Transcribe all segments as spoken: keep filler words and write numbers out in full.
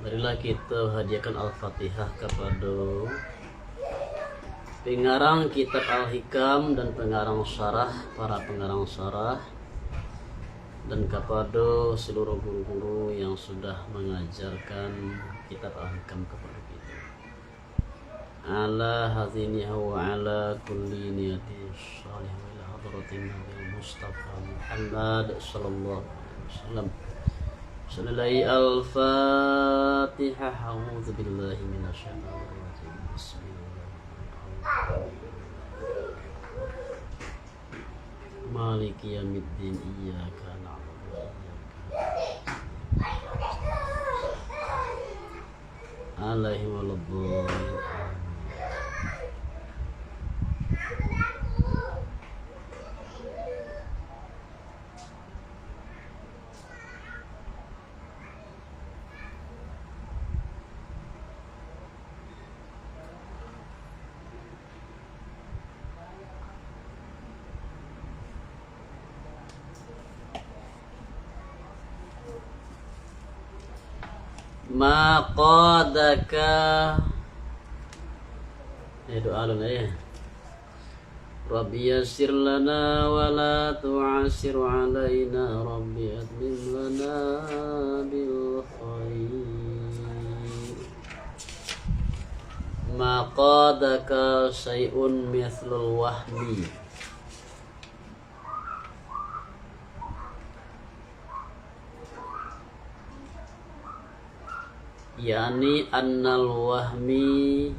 Marilah kita hadiahkan Al-Fatihah kepada pengarang kitab Al-Hikam dan pengarang syarah, para pengarang syarah, dan kepada seluruh guru-guru yang sudah mengajarkan kitab Al-Hikam kepada kita. Ala hadhihi wa ala kulli niyatin shalihah wa ila hadratin Nabi Mustafa Muhammad sallallahu alaihi wasallam. Bismillah. Al-Fatihah. A'udzu billahi minasyaitonir rajim. Bismillahirrahmanirrahim. Maliki yaumiddin. Iyyaka na'budu wa iyyaka nasta'in. Alaihim waladdallin. Ma qadaka. Eh, doa dulu ya. Rabbi yassir lana wa la tu'assir alaina. Rabbi atmim lana bil khair. Ma qadaka syai'un mithlul wahmi. Yani annal wahmi,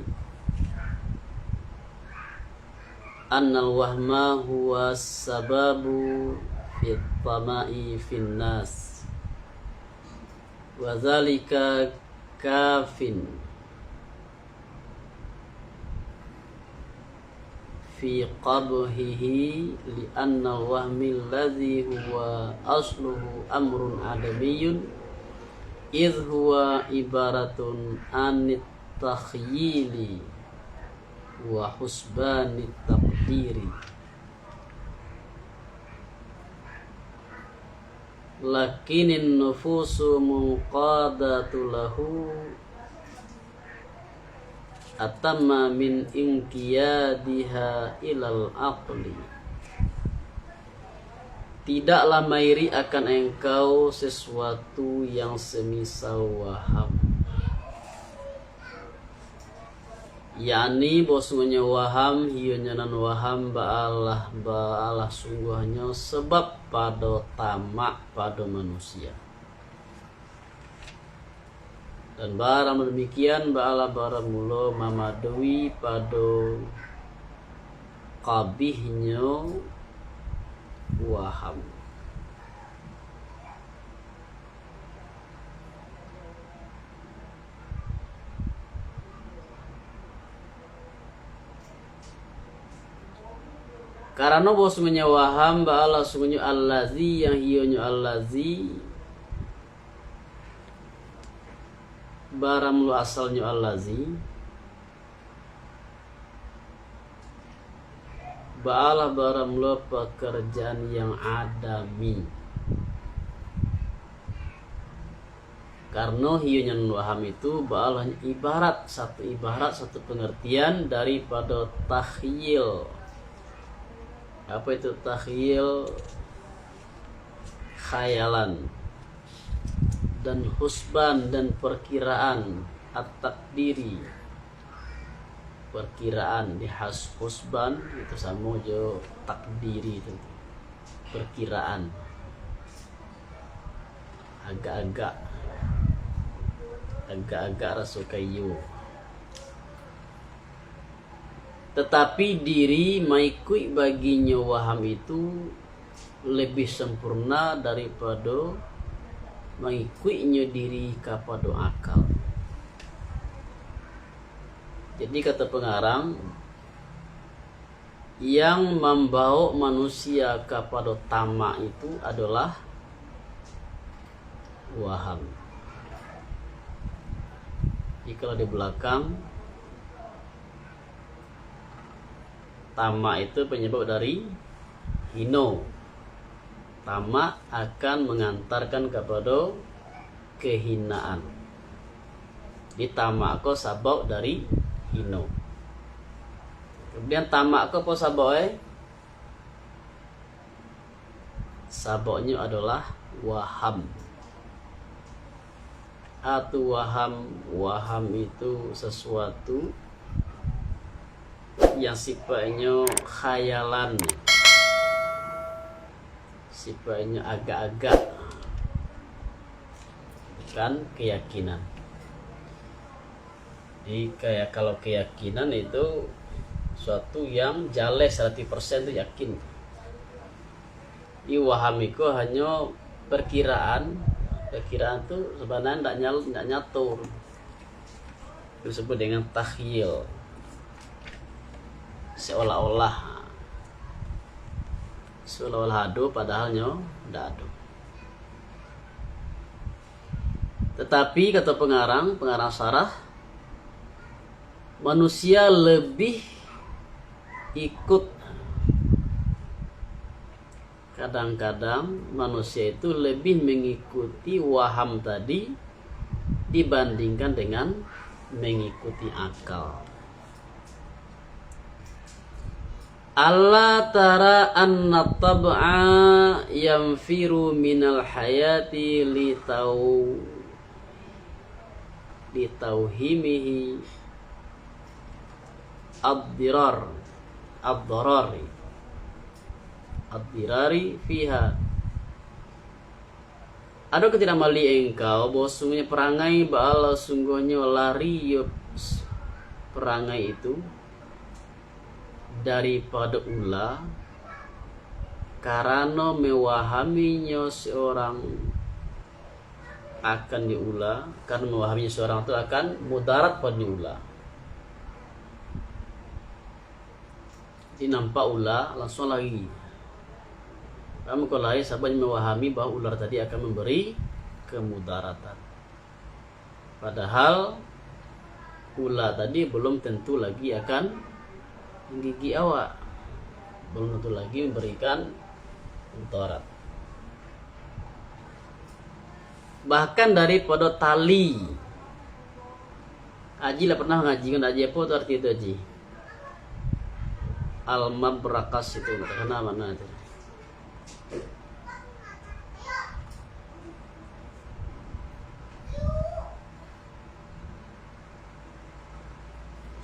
annal wahma huwa sababu fit tama'i fin nas. Wa dzalika kafin fi qabhihi, li annal wahmi alladzi huwa asluhu amrun adamiyyun, idh huwa ibaratun anit takhyili wa husbanit taqdiri. Lakinin nufusu munqadatu lahu atamma min inqiyadiha ilal aqli. Tidaklah mairik akan engkau sesuatu yang semisal waham. Yani, bahwasungguahnyo waham, iyonyo nan waham baalah, baalah sungguahnyo sabab pado tamak pado manusia. Dan barang demikian baalah baramulo mamadoi pado kabihnyo waham. Karano bahwasungguahnyo waham baalah sungguahnyo allazi, yang iyonyo allazi, baramulo asalnyo allazi, baalah baramulo pakarajaan yang adami. Karano iyonyo nan waham itu baalah ibarat, satu ibarat, satu pangartian daripado takhyil. Apo itu takhyil? Khayalan. Dan husban dan parkiraan, at-takdiri. Parkiraan di has-, husban itu samo jo takdiri tu. Parkiraan. Agak-agak. Agak-agak raso kaiyo. Tatapi diri maikuik baginyo waham itu labiah sampurna daripado maikuiknyo diri kapado akal. Jadi, kato pangarang, yang mambawok manusia kapado tamak itu adolah waham. Jadi, kalau di balakang, tamak itu panyabab dari hino. Tamak akan mangantarkan kapado kahinaan. Di tamak ko sabab dari hino. Kemudian tamak ko apo sabab, eh? Sababnyo adolah waham. Atu waham, waham itu sesuatu yang sifatnyo khayalan, sifatnyo agak-agak, bukan keyakinan. Jadi, kayak kalau keyakinan itu suatu yang jaleh saratus persen tu yakin. Di waham iko hanyo perkiraan, perkiraan tu sabananyo ndak nyal-, ndak nyato. Disebut dengan takhyil. Seolah-olah, seolah-olah ado, padahal nyo ndak ado. Tetapi, kato pengarang, pengarang sarah, manusia lebih ikut, kadang-kadang manusia itu lebih mengikuti waham tadi dibandingkan dengan mengikuti akal. Ala tara anna tab'a yanfiru minal hayati litau-, litauhimihi ad-dirar, ad-darari, ad-dirari fiha. Adakah tidak maliek engkau bahwasungguahnyo parangai baalah sungguahnyo lari iyo perangai itu daripado ula, karano mawahaminyo surang akan di ula, karano mawahaminyo surang tu akan mudarat pado ula. Jadi nampak ula, langsuang lari. Kan mako lari, sabab mawahami bahwa ular tadi akan mambari kamudaratan. Padahal ula tadi balum tantu lagi akan manggigik awak, balum tantu lagi mambarikan mudarat. Bahkan daripado tali. Aji lah pernah ngaji kan, Aji, apo tu arti tu, Aji? Al-Mabrakas itu, ndak takana makna tu.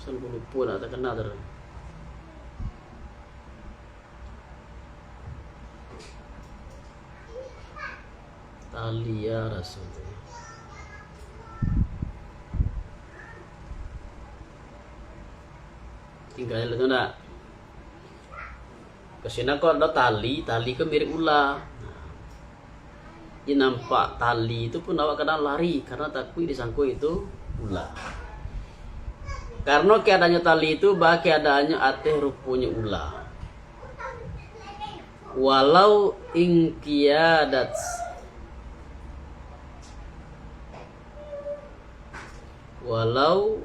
Sampai lupo, ndak takana tu. Tali, ya Rasul. Tingga dulu tu ndak? Ka sinan ko ado tali, tali ko mirip ula. Jadi nampak tali tu pun awak kadang lari, karano takuik disangko itu ula. Karano keadaannyo tali tu, ba keadaannyo ateh ruponyo ula. Walau inqiyadat, walau,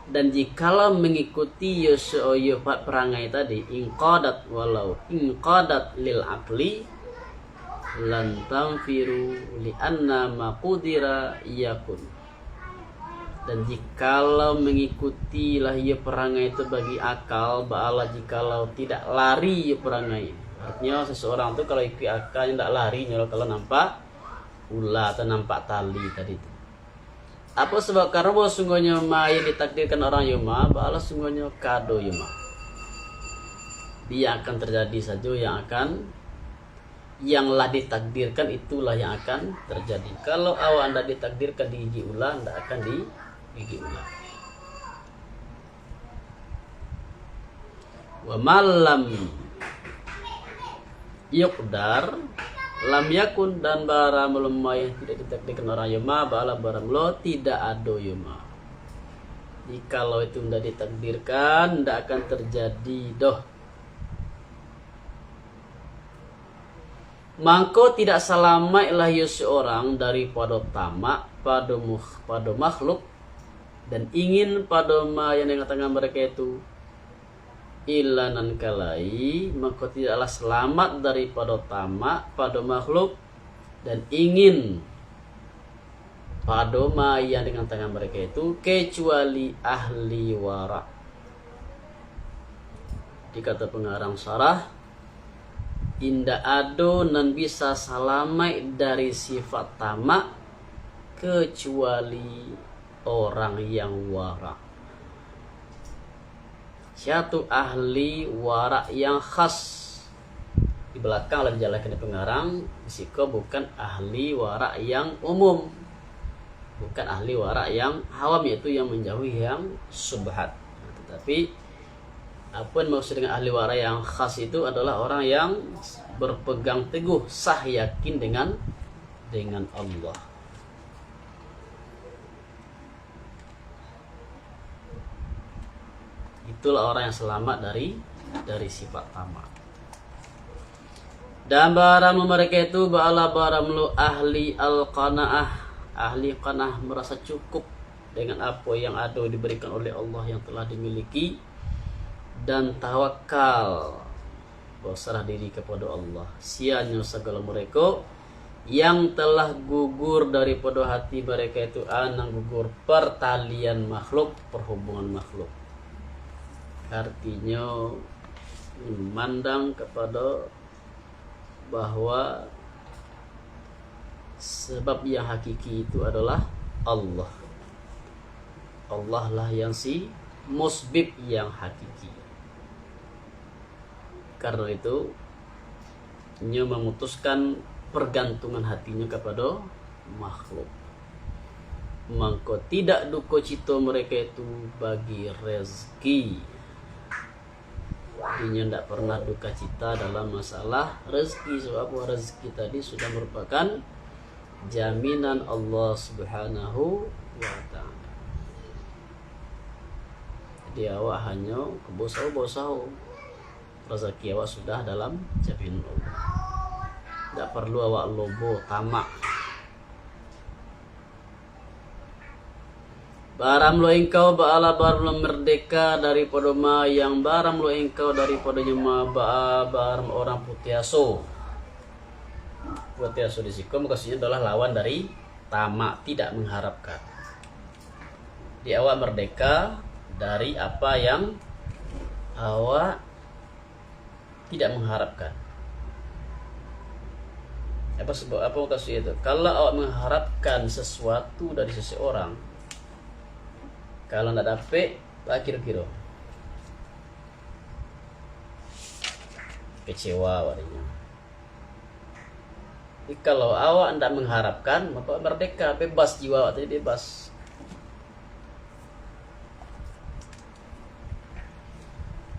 dan jikalau mangikuti yo se-, yo pa-, parangai tadi, inqadat, walau inqadat lil aqli, lan tanfiru li anna ma qudira yakun. Dan jikalau mangikuti lah iyo parangai tu bagi akal, baalah jikalau tidak lari iyo parangai. Artinyo, seseorang tu kalau ikuik akal, indak lari nyo kalau nampak ula atau nampak tali tadi tu. Apo sabab? Karano bahwa sungguahnyo ma yang ditakdirkan orang yo ma, baalah sungguahnyo ka ado yo ma. Yang akan terjadi sajo yang akan, yang lah ditakdirkan, itulah yang akan terjadi. Kalau awak ndak ditakdirkan digigik ula, ndak akan digigik ula. Wa ma lam yuqdar lam yakun, dan bara ma yang tidak ditakdirkan orang yo ma, baalah bara ma tidak ado yo ma. Jikalau itu ndak ditakdirkan, ndak akan terjadi doh. Mangko tidak salamaiklah iyo seorang daripado tamak pado mukh-, pado makhluk, dan ingin pado ma yang di tangah-tangah mereka itu, illa nan ka lai, mangko tidaklah salamat daripado tamak pado makhluk, dan ingin pado ma yang dengan tangan mereka itu, kecuali ahli wara. Dikata pengarang sarah, indak ado nan bisa salamaik dari sifat tamak kecuali orang yang wara. Sia tu ahli warak yang khas. Di balakang lah dijalehkan di pengarang, di siko bukan ahli warak yang umum. Bukan ahli warak yang awam, yaitu yang menjauhi yang syubhat. Nah, tetapi, apa yang dimaksud dengan ahli warak yang khas itu adalah orang yang berpegang teguh, sah yakin dengan, dengan Allah. Itulah orang yang selamat dari, dari sifat tamak. Dan baram lo mereka itu, baalah baram lo ahli al-qanaah. Ahli qanaah merasa cukup dengan apa yang ado diberikan oleh Allah yang telah dimiliki, dan tawakal, basarah diri kepada Allah. Sianyo sagalo mereka yang telah gugur daripada hati mereka itu, a, nan gugur pertalian makhluk, perhubungan makhluk. Artinyo, mandang kepada bahwa sebab yang hakiki itu adalah Allah. Allah lah yang si musbib yang hakiki. Karena itu, inyo memutuskan pergantungan hatinyo kepada makhluk. Mangko tidak duko cito mereka itu bagi rezeki. Inyo ndak pernah duka cita dalam masalah rezeki, sebab rezeki tadi sudah merupakan jaminan Allah Subhanahu wa Ta'ala. Jadi, awak hanyo bausaho-bausaho, rezeki awak sudah dalam jaminan Allah. Ndak perlu awak lobo, tamak. Baram lo engkau, baalah baram lo merdeka daripado ma yang baram lo engkau daripadonyo ma, baa baram orang putuih aso. Putuih aso di siko maksudnyo adalah lawan dari tamak, tidak mengharapkan. Di awak merdeka dari apa yang awak tidak mengharapkan. Apa sebab, apa maksud itu? Kalau awak mengharapkan sesuatu dari seseorang, kalau ndak dapek, baa kiro-kiro? Kecewa awak denyo. Jadi, kalau awak ndak mengharapkan, maka merdeka, bebas jiwa awak tadi, bebas.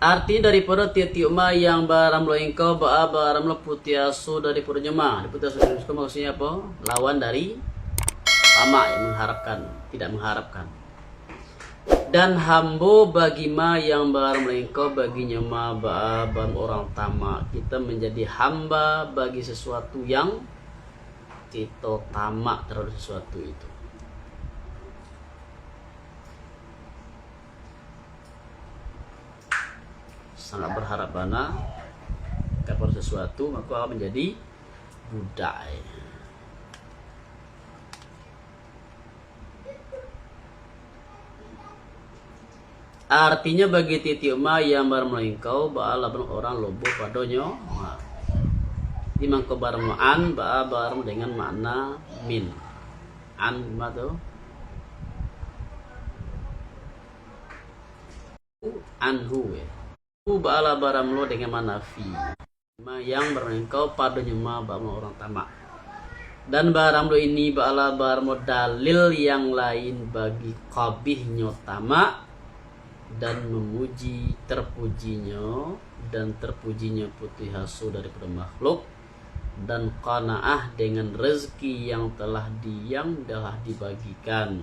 Arti daripado tiok-tiok ma yang baram lo engkau, baa baram lo putuih aso daripadonyo ma. Putuih aso dari siko maksudnyo apo? Lawan dari tamak, yang mengharapkan, tidak mengharapkan. Dan hambo bagi ma yang baram lo engkau baginyo ma, baa baram orang tamak. Kita menjadi hamba bagi sesuatu yang kito tamak terhadap sesuatu itu. Sangat berharap bana kepada sesuatu, maka awak menjadi budak. Artinyo, bagi tiok-tiok ma yang baram lo engkau, baalah baram orang lobo padonyo ma. Di mangko baram lo an, baa baram dengan makna min. An ma tu? Anhu, ya. Baalah baram lo dengan makna fi. Ma yang baram engkau padonyo ma, baa baram orang tamak. Dan baram lo ini, baalah baram lo dalil yang lain bagi kabihnyo tamak, dan memuji terpujinyo, dan terpujinyo putuih aso daripado makhluk, dan qanaah dengan rezeki yang telah di-, yang telah dibagikan.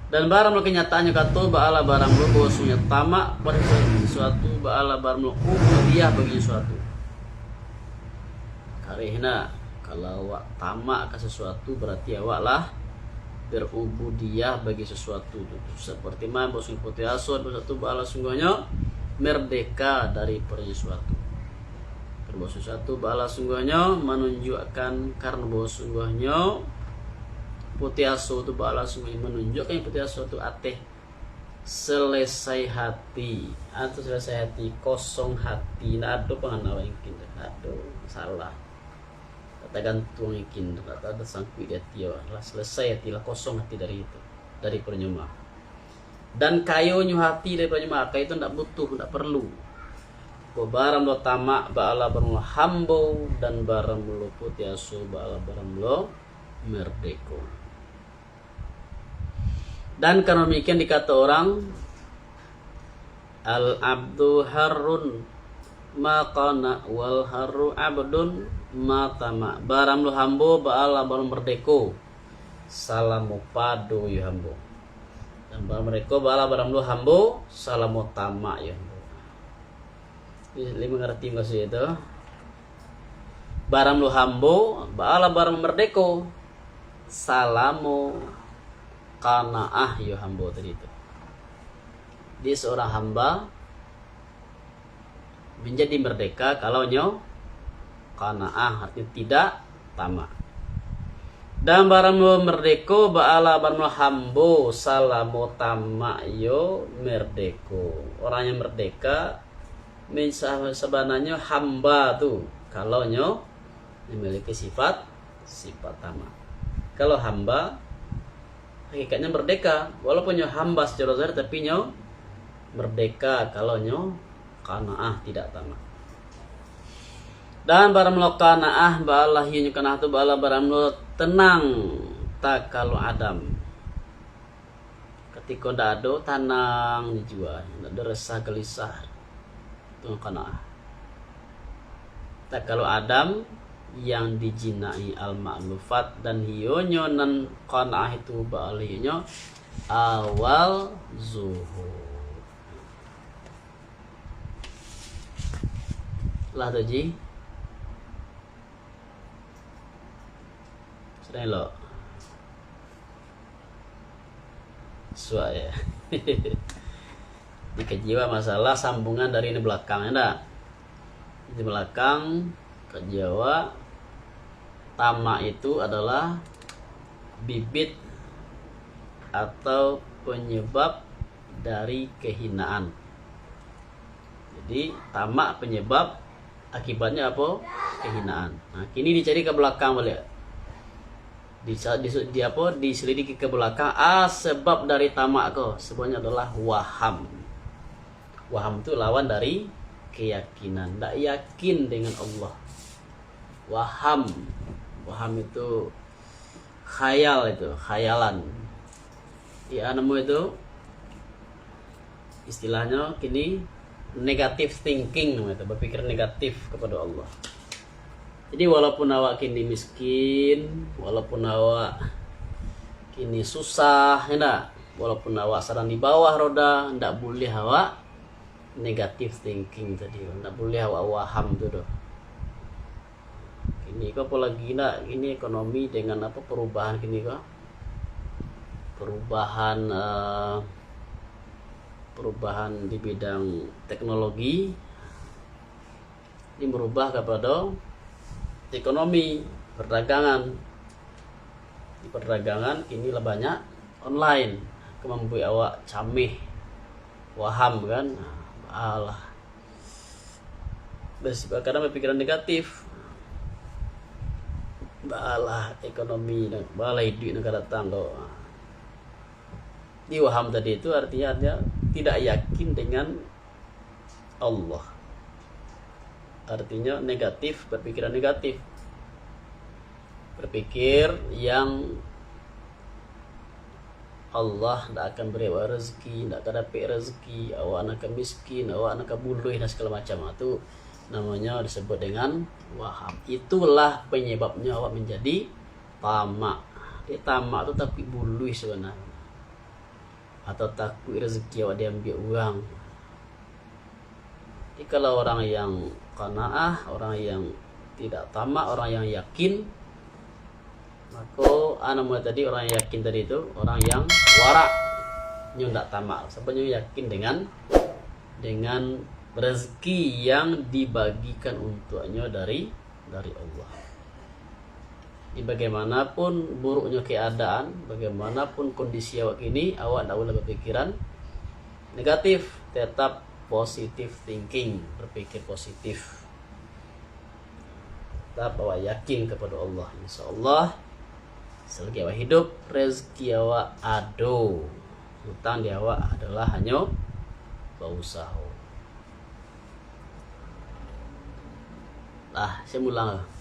Dan baram lo kenyataannyo kato, baalah baram lo bahwasonyo tamak pada sesuatu, baalah baram lo ubudiah bagi sesuatu. Karehna, kalau awak tamak ka sesuatu, berarti awak lah berubudiah bagi sesuatu tu. Seperti ma bahwasonyo putuih aso, sesuatu baalah sungguahnyo merdeka dari sesuatu. Karena bahwa sesuatu baalah sungguahnyo manunjuakkan karena bahwa sungguahnyo Putuih aso tu baalah sungguah manunjuakkan putuih aso tu ateh selesai hati, atau selesai hati, kosong hati, ndak ado pangana awak mungkin, ndak ado masalah, ndak tagantuang mungkin, ndak ado sangkuik di hati awak, lah selesai hati, lah kosong hati dari itu, dari parcuma. Dan kayonyo hati dari parcuma, kayo tu ndak butuh, ndak perlu. Ko baramulo tamak, baalah baramulo hambo, dan baramulo putuih aso, baalah baramulo mardeko. Dan karano demikian dikato orang, "Al-abdu harrun ma qana, wal harru abdun ma tama." Baramulo hambo, baalah baramulo mardeko, salamo pado iyo hambo. Dan baramulo mardeko, baalah baramulo hambo, salamo tamak iyo hambo. Lai mangarati mukasuik tu? Baramulo hambo, baalah baramulo mardeko, salamo qanaah iyo hambo tadi tu. Jadi, seorang hamba menjadi merdeka kalau nyo qanaah, artinyo tidak tamak. Dan baramulo mardeko, baalah baramulo hambo, salamo tamak iyo mardeko. Orang yang merdeka, min-, sa-, sabananyo hamba tu, kalau nyo memiliki sifat, sifat tamak. Kalau hamba, hakikatnyo merdeka. Walaupun nyo hamba secara zahir, tapi nyo merdeka kalau nyo qanaah, tidak tamak. Dan baramulo qanaah, baalah iyo nyo qanaah tu, baalah baramulo tenang, takalo adam. Katiko ndak ado, tanang jua, ndak ado resah galisah. Tu qanaah. Takalo adam yang dijinai al-ma'lufat, dan iyonyo nan qanaah itu baalah iyo nyo awal zuhud. Lah tu, Ji. Sudah elok. Suak ya. Dikaji awak masalah sambungan dari ini belakang, ya ndak? Di belakang, kaji awak, tamak itu adalah bibit atau penyebab dari kehinaan. Jadi, tamak penyebab, akibatnya apa? Kehinaan. Nah, kini dicari ke belakang baliak. Di, di, di apa? Diselidiki ke belakang, ah, sebab dari tamak ko. Sebabnya adalah waham. Waham tu lawan dari keyakinan. Ndak yakin dengan Allah. Waham. Waham itu khayal itu, khayalan. Ya, namo itu, istilahnyo kini negative thinking namo itu, berpikir negatif kepada Allah. Jadi, walaupun awak kini miskin, walaupun awak kini susah, ya ndak? Walaupun awak sadang di bawah roda, ndak buliah awak negative thinking tadi, ndak buliah awak waham tu doh. Kini ko apolagi ndak, kini ekonomi dengan apa, perubahan kini ko, perubahan, eh, perubahan di bidang teknologi, ini merubah kepada ekonomi, perdagangan. Di perdagangan kini lah banyak online, ka mambuek awak cameh, waham kan. Nah, baalah. Bes-, kadang berpikiran negatif. Baalah ekonomi, baalah iduik nan ka datang ko. Di waham tadi itu artinya, artinya tidak yakin dengan Allah. Artinya negatif, berpikiran negatif. Berpikir yang Allah ndak akan beri awak rezeki, ndak akan dapek rezeki, awak nan ka miskin, awak nan ka buluih, dan segala macam. Ah, tu namonyo disebut dengan waham. Itulah penyebabnya awak menjadi tamak. Jadi, tamak tu takuik buluih sebenarnya. Atau takuik rezeki awak diambiak urang. Jadi, kalau orang yang qanaah, orang yang tidak tamak, orang yang yakin, mako, ah, namo tadi, orang yang yakin tadi tu, orang yang warak, nyo ndak tamak. Sabab nyo yakin dengan, dengan rezeki yang dibagikan untuknyo dari, dari Allah. Jadi, bagaimanapun buruknyo keadaan, bagaimanapun kondisi awak kini, awak ndak buliah bapikiran negatif, tetap positive thinking, berpikir positif. Tetap awak yakin kepada Allah. Insya Allah, selagi awak hidup, rezeki awak ado. Utang di awak adalah hanyo bausaho. Lah, saya mulang.